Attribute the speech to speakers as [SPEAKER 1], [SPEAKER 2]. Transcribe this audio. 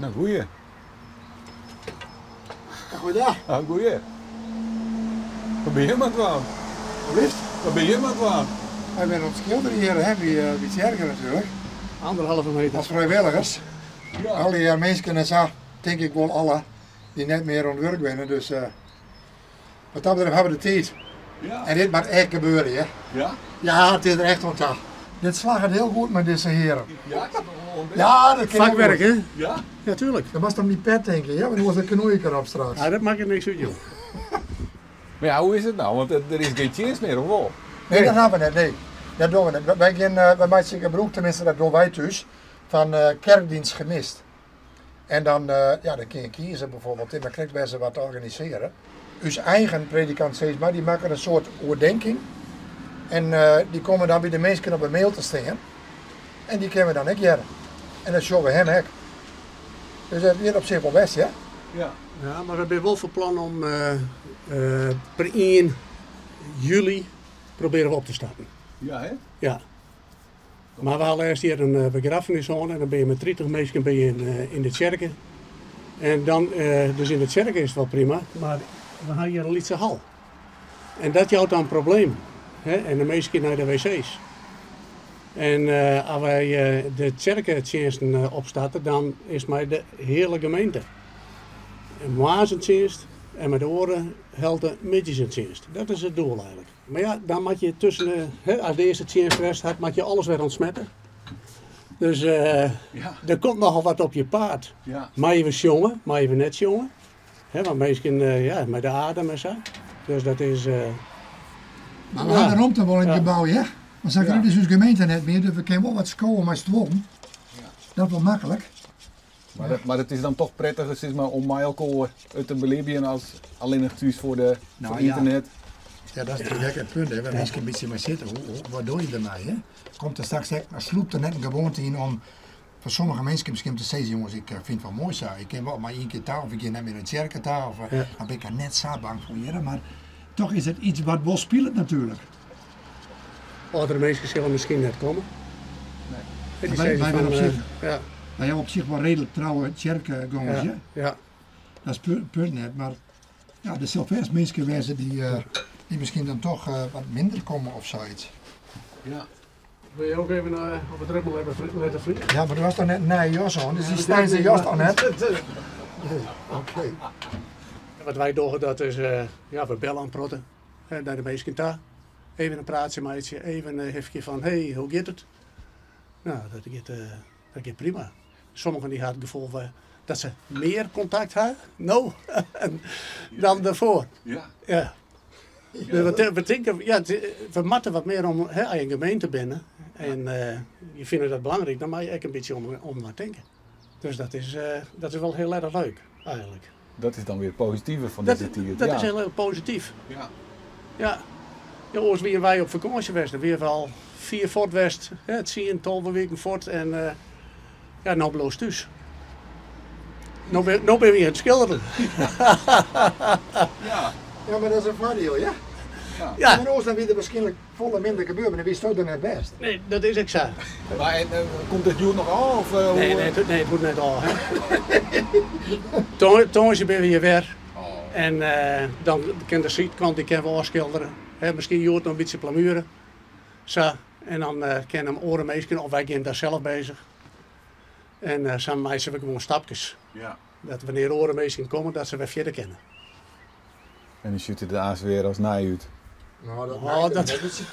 [SPEAKER 1] No, goeie.
[SPEAKER 2] Goeiedag.
[SPEAKER 1] Ah, goeie. Wat binne jim oan it dwaan?
[SPEAKER 2] Lift.
[SPEAKER 1] Wat binne jim oan it dwaan?
[SPEAKER 2] Wy binne oan it skilderjen hjir, hè, by, by tsjerke natuerlik.
[SPEAKER 3] Anderhalve meter.
[SPEAKER 2] As frijwilligers.
[SPEAKER 1] Ja.
[SPEAKER 2] Allegear minsken en sa, tink ik wol alle, dy't net mear oan it wurk binne. Dus uh, wat dat betreft hawwe we de tiid.
[SPEAKER 1] Ja.
[SPEAKER 2] En dit moat echt gebeure, hè?
[SPEAKER 1] Ja?
[SPEAKER 2] Ja, it is der echt oan ta. Dit slagget hiel goed mei dizze hearen.
[SPEAKER 1] Ja, is dat noch wol in
[SPEAKER 2] Ja, dat kin hiel
[SPEAKER 3] Fakwerk,
[SPEAKER 2] goed.
[SPEAKER 3] hè?
[SPEAKER 1] Ja?
[SPEAKER 3] Ja, tuurlijk.
[SPEAKER 2] Dan moatst om dy pet tinke, ja, want oars dan knoei ik erop straks.
[SPEAKER 3] Ja, dat makket niks út, joh.
[SPEAKER 1] Mar ja, hoe is it no? Want der is gjin tsjinst mear, of wol?
[SPEAKER 2] Nee, dat hawwe we net, nee. Dat dogge we net. Wy gean, wy meitsje gebrûk, tenminste dat dogge wy thús, fan kerkdienst gemist. En dan, ja, dan kinne je kieze bijvoorbeeld, mar krekt wêr't se wat organisearje. Us eigen predikant sis mar, dy makket in soart oerdenking. En dy komme dan by de minsken op de mail te stean. En dy kinne we dan ek hearre. En dan sjogge we him ek. Dus dat giet op sich wol bêst, hear.
[SPEAKER 1] Ja.
[SPEAKER 3] Ja, mar we binne wol fan plan om per ien july probearje we op te starten.
[SPEAKER 1] Ja, hè?
[SPEAKER 3] Ja. Mar we ha lêst hjir in begraffenis hân en dan binne je mei 30 minsken binne je yn de tsjerke. En dan, dus yn de tsjerke is it wol prima, mar we ha hjir in lytse hal. En dat jout dan problemen. Hè? En de minsken nei de wc's. En as wy de tsjerketsjinsten opstarte, dan is it mei de hiele gemeente. Moarns in tsjinst en mei de oare helte middeis in tsjinst. Dat is it doel eigenlik. Mar ja, dan moat je tusken de, hè, as de earste tsjinst west hat, moat je alles wer ûntsmette. Dus der komt nochal wat op je paad. Meie we sjonge, meie we net sjonge? Hè, want minsken, ja, mei de adem en sa. Dus dat is.
[SPEAKER 2] Mar we ha de romte wol yn it gebou, hear. Want sa grut is ús gemeente net mear, dus we kinne wol wat skowe mei stuollen. Dat wol maklik.
[SPEAKER 1] Mar it is dan toch prettiger sis mar, om mei elkoar it te belibjen as allinnich thús foar de
[SPEAKER 2] Nou,
[SPEAKER 1] ynternet.
[SPEAKER 2] Ja, dat is natuerlik ek it punt, hè, wêr't minsken in bytsje mei sitte. Wat dogge je dermei? Hè? Komt der straks ek, slûpt der net in gewoante yn om foar sommige minsken miskien om te sizzen, jonges, ik fyn it wol moai sa. Ik kin wol mar ien kear ta of ik gean net mear nei tsjerke ta. Of, Dan bin ik der net sa bang foar, hear. Mar toch is it iets wat wol spilet natuerlik.
[SPEAKER 3] Âldere minsken sille miskien net komme.
[SPEAKER 2] Nee. Wy binne op sich, wy hawwe op sich wol reedlik trouwe tsjerkegongers, ja.
[SPEAKER 3] Ja.
[SPEAKER 2] Dat is it punt net, mar ja, der sil fêst minsken wêze dy't miskien dan toch wat minder komme of sayts.
[SPEAKER 1] Ja.
[SPEAKER 3] Wil je ook even op it ritme litte vliegen?
[SPEAKER 2] Ja, mar do hast toch net in nije jas oan, dus dy snijt de jas toch net? Oké.
[SPEAKER 3] Wat wy dogge, dat is, ja, we belle in protte nei de minsken ta. Even in praatsje meitsje, even hifkje fan, hey, hoe giet it? No, dat giet prima. Sommigen dy ha it gefoel dat se mear kontakt ha no dan derfoar.
[SPEAKER 1] Ja.
[SPEAKER 3] Ja. Dus we tinke, ja, we moatte wat mear om, hè, as je in gemeente binne en je fine dat belangryk, dan moatte je ek in bytsje om inoar tinke. Dus dat is wol hiel erch leuk, eigenlik.
[SPEAKER 1] Dat is dan wer it positive fan dizze tiid.
[SPEAKER 3] Dat is hiel erch posityf.
[SPEAKER 1] Ja.
[SPEAKER 3] Ja. Ja, oars wiene wy op fakânsje west, dan wiene we al fier fuort west, hè, 10, 12 wiken fuort en ja, no bliuwst thús. No binne we hjir oan it skilderjen.
[SPEAKER 1] Ja.
[SPEAKER 2] Ja, mar dat is in foardiel, ja.
[SPEAKER 3] Ja.
[SPEAKER 2] Want oars dan wie der wierskynlik folle minder gebeurd, mar dan wiesto der net west.
[SPEAKER 3] Nee, dat is ek sa.
[SPEAKER 1] Mar en komt it hjoed noch ôf? Of,
[SPEAKER 3] Nee, nee, nee, it hoecht net ôf. Tongersdei binne we hjir wer. En dan kin de sydkant dy kinne we ôfskilderje. Hè, miskien hjoed noch in bytsje plamuere. Sa. En dan kinne oare minsken, of wy gean daar sels beuzich. En sa meitsje we gewoan stapkes.
[SPEAKER 1] Ja.
[SPEAKER 3] Dat wannear oare minsken komme, dat se wer fierder kinne.
[SPEAKER 1] En dan sjocht it der aanst wer as nij út.
[SPEAKER 2] No, dat
[SPEAKER 3] Oh, dat
[SPEAKER 2] is optimistysk.